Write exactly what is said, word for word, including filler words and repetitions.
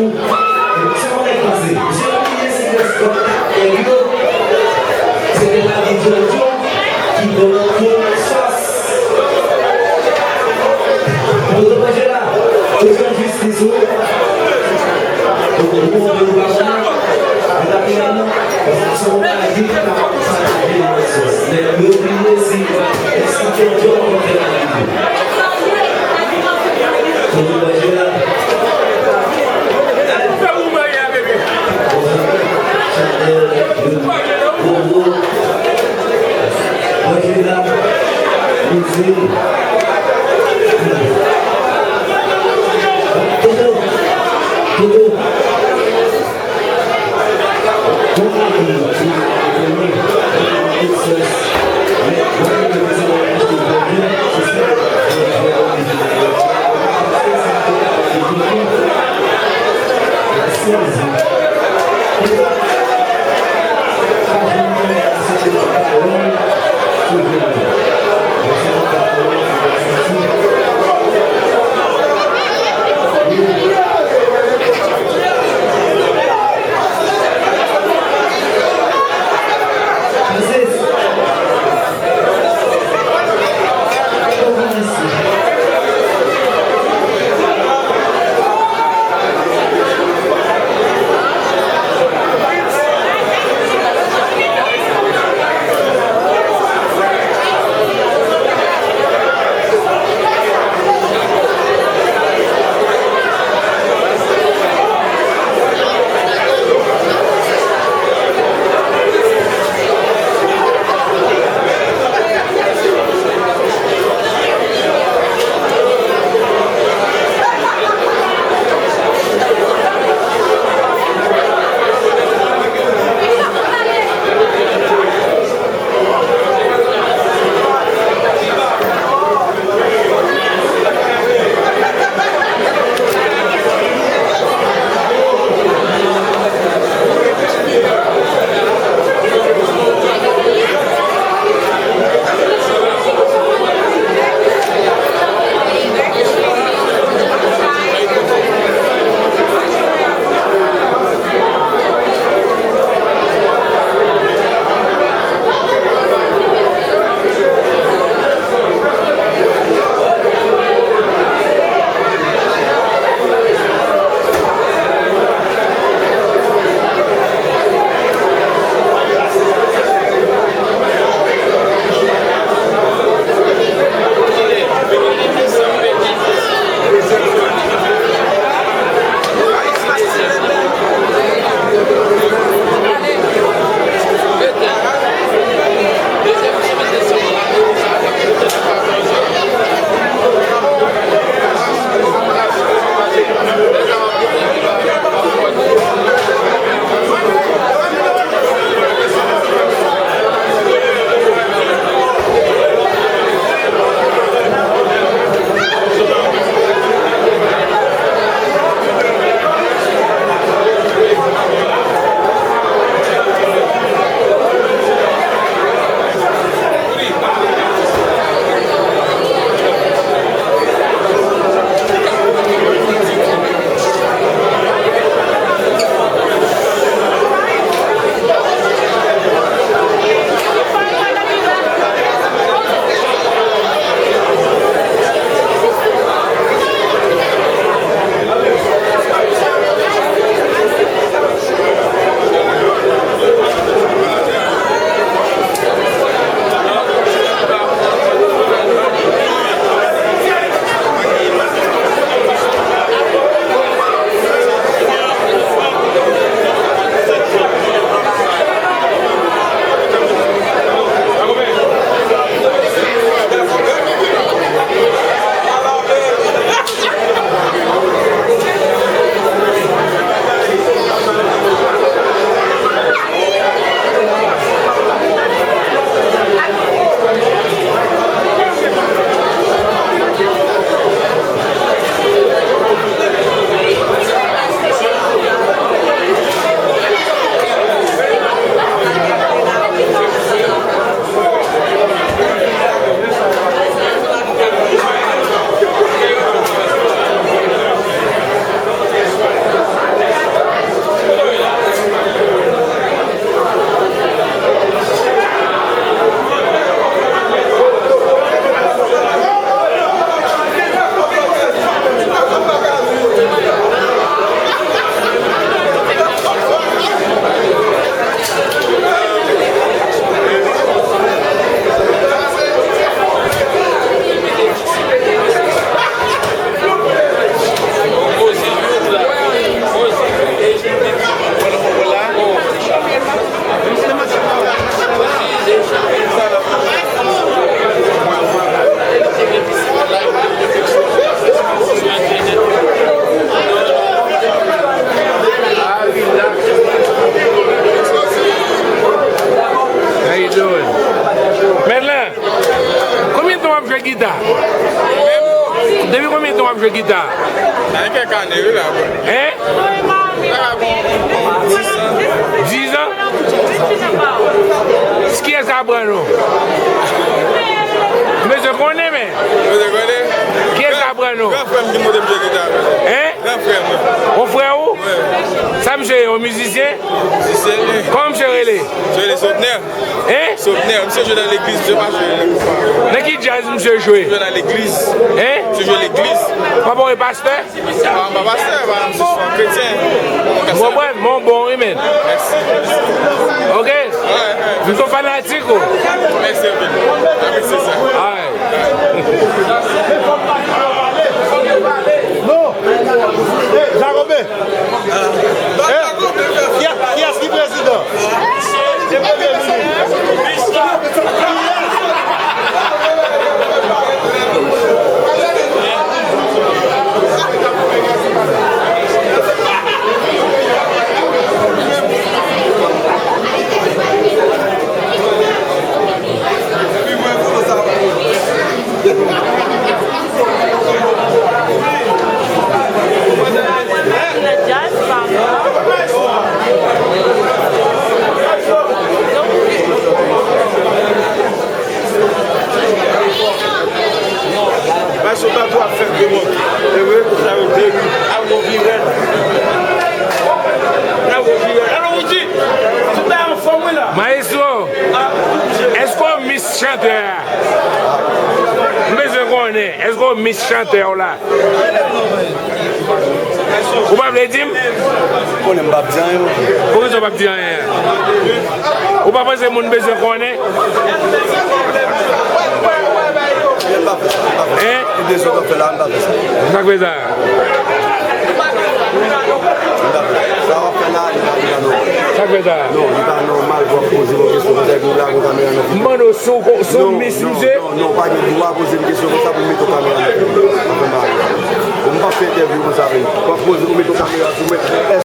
Sa w wè k pase? Misye konn ki gen sekrè kòb kat nèg yo. Se te lage Djondjon ki pran tout sòs. Tonton Angela, ou jwenn jistis ou. Ou konprann ou pa konnen. Ou ta konnen non. Paske se yon maladi ki kapab pataje nan sòs. Nèg yo bliye si èske Djondjon konn fè maladi. Tonton Angela. Jwe gita. Nan kèk ane, wi, la. Hein? Dis an? Kiyès k aprann ou? M bezwen konnen, men. Ou bezwen konnen? Kiyès k aprann ou? Gran frè m ki montre m jwe gita. Hein? Gran frè m. Yon frè ou? Wi. Sa misye ye, yon mizisyen? Mizisyen, wi. Kòman misye rele? Misye rele Sotnè. Hein? Sotnè, misye jwe nan legliz, misye pa jwe nan group la. Nan ki djaz misye jwe? Jwe nan legliz. Hein? Misye jwe legliz. Papa w e pastè? Ah, m pa pastè, pa, m se yon kretyen. M konprann, men w bon, wi, men. Mèsi. Ok? Wi, wi. M se yon fanatik ou. Mèsi anpil. Apresye sa. Alright. Non. Jacob. Eh, kiyès, kiyès ki prezidan? Se premye minis. Pase w pa tou ap fè demon. E vre, sa yo de wi. Al nou virèl. Al nou virèl. Al nou di. Tout bagay anfòm wi la. Maestro, èske w mis chantè a? M bezwen konnen, èske w mis chantè w la? Ou pa vle di m? Konnen m p ap di anyen, non. Poukisa w p ap di anyen? Ou pa panse moun bezwen konnen? Hein? Ki bezwen w ap fè la, m pa fè sa. Sa k fè sa? M pa fè sa. Sa w ap fè la, li pa, li pa nòmal. Sa k fè sa? Non, li pa nòmal pou w ap poze yon kesyon konsa epi w lage yon kamera nan figi m. M mande w si w ko-, si w mis misye. Non, non, non, non, w pa gen dwa poze m kesyon konsa pou m mete yon kamera nan figi m.